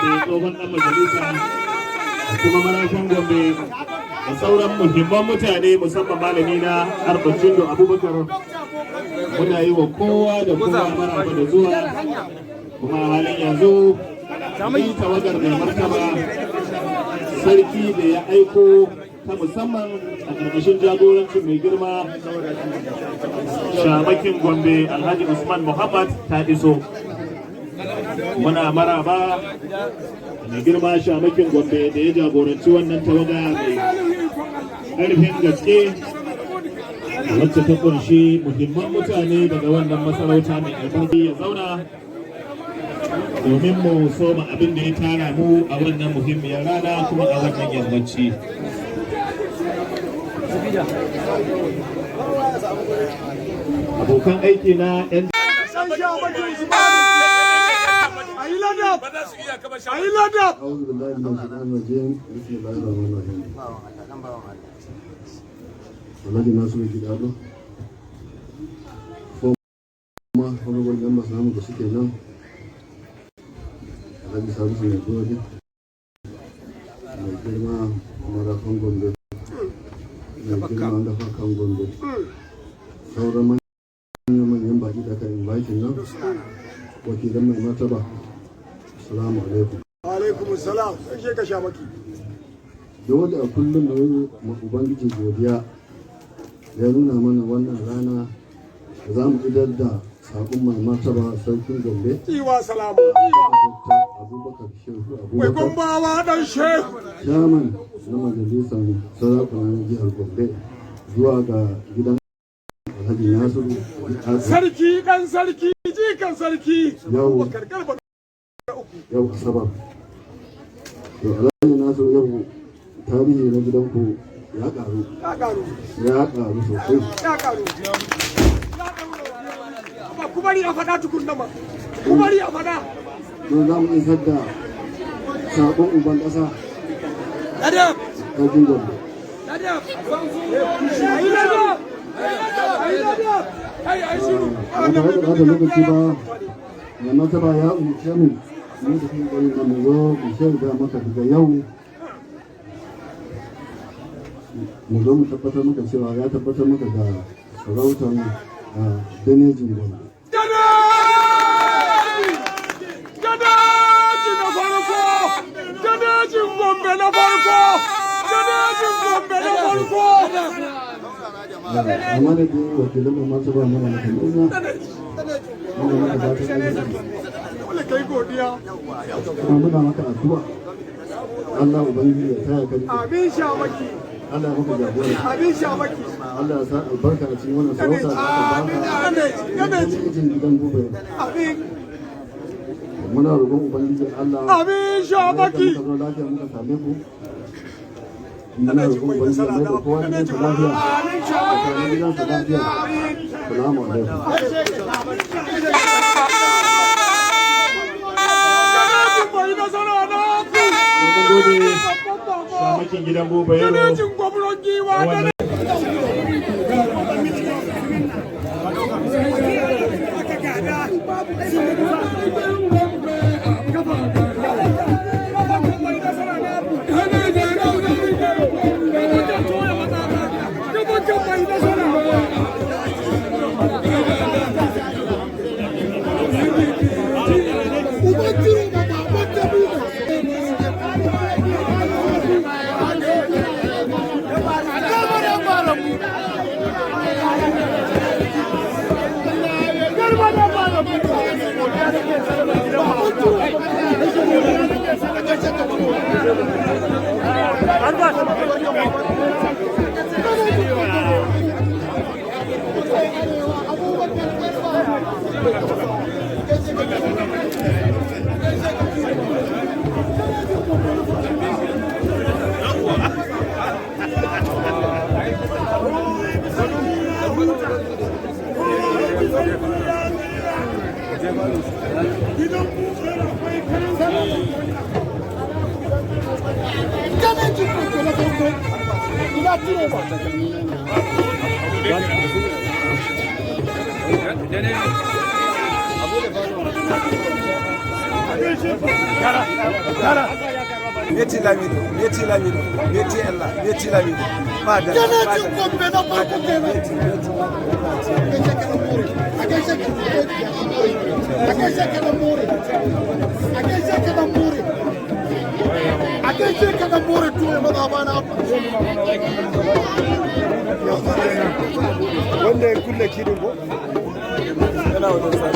Gombe, tsohon dan majalisa da kuma Marafan Gombe, da sauran muhimman mutane, musamman malami na Arba Cindo Abubakar. Muna yi wa kowa da kowa maraba da zuwa. Kuma a halin yanzu ni tawagar mai martaba sarki da ya aiko ta musamman a ƙarƙashin jagorancin mai girma Shamakin Gombe, Alhaji Usman Muhammad, ta iso. Muna maraba da mai girma Shamakin Gombe da ya jagoranci wannan tawaga mai ƙarfin gaske, wacce ta kunshi muhimman mutane daga wannan masarauta mai albarki, ya zauna domin mu soma abin da ya tara mu a wannan muhimmiyar rana kuma a wannan yammaci. Abokan aiki na 'yan Ayi ladab! Ayi ladab! أعوذ بالله من الشيطان الرجيم، بسم الله الرحمن الرحيم. Alhaji Nasiru Gidado, former honorable members namu da suke nan, Alhaji Salisu Mai Gode, mai girma Marafan Gombe, mai girma Dafakan Gombe, sauran manyan baki da aka invite nan, wakilan mai martaba, assalamu alaikum. Alaikum salam. Sai ka Shamaki. Dole a kullum da ma Ubangiji godiya da ya nuna mana wannan rana da za mu idar da saƙon mai martaba Sarkin Gombe, Iwa salamu. Iwa. Dr. Abubakar Shehu Mai Abubakar, Gombawa dan Shehu. Chairman na Majalisar Sarakuna na Jihar Gombe, zuwa ga gidan Alhaji Nasiru Gidado. Sarki dan sarki, jikan sarki. Yau. Abubakar Garba. Yau Asabar. To, Alhaji Nasiru, yau tarihi na gidanku ya ƙaru. Ya karu. Ya ƙaru sosai. Ya karu. Ba ku bari a faɗa tukunna ma. Ku bari a faɗa. Don za mu isar da saƙon uban ƙasa, Sarkin Gombe. Ayi ladab! Ayi ladab! Kai ayi shiru. Ba tare da ɓata lokaci ba, mai martaba ya umarce mu mu tafi ƙoƙarin da mu zo mu shaida maka daga yau, mu zo mu tabbatar maka cewa ya tabbatar maka da sarautar Danejin Gombe. Daneji! Daneji na farko! Danejin Gombe na farko! Danejin Gombe na farko! A madadin wakilan mai martaba, muna maka murna, muna maka fatan alheri. Dole kai godiya. Kuma muna maka addu'a, Allah Ubangiji ya taya ka riƙe. Amin, Shamaki. Allah ya maka jagora. Amin, Shamaki. Allah ya sa albarka a cikin wannan sarauta da aka Amin. baka. Daneji, Daneji. Danejin gidan Buba. Amin. Muna roƙon Ubangiji Allah Amin, yadda Shamaki. muka zo lafiya muka same ku, muna roƙon Ubangiji ya mai da kowa gidansa lafiya, Amin, ya Shamaki. sami gidansa lafiya. Salamu alaikum. Danejin bai nasara na ku. Mun gode, Babban bako. Shamakin gidan Buba Yaro. Danejin gwamnan giwa. Wannan Meti Lamido, Meti Lamido, Meti Allah, Meti Lamido. Madalla. Janajin Gombe na farko kenan. A gaishe ka na more. A gaishe ka na more. A gaishe ka na more. A gaishe ka na more tuwe maza ba na. Wanda ya kulle kidin ko? Yana wajen sa.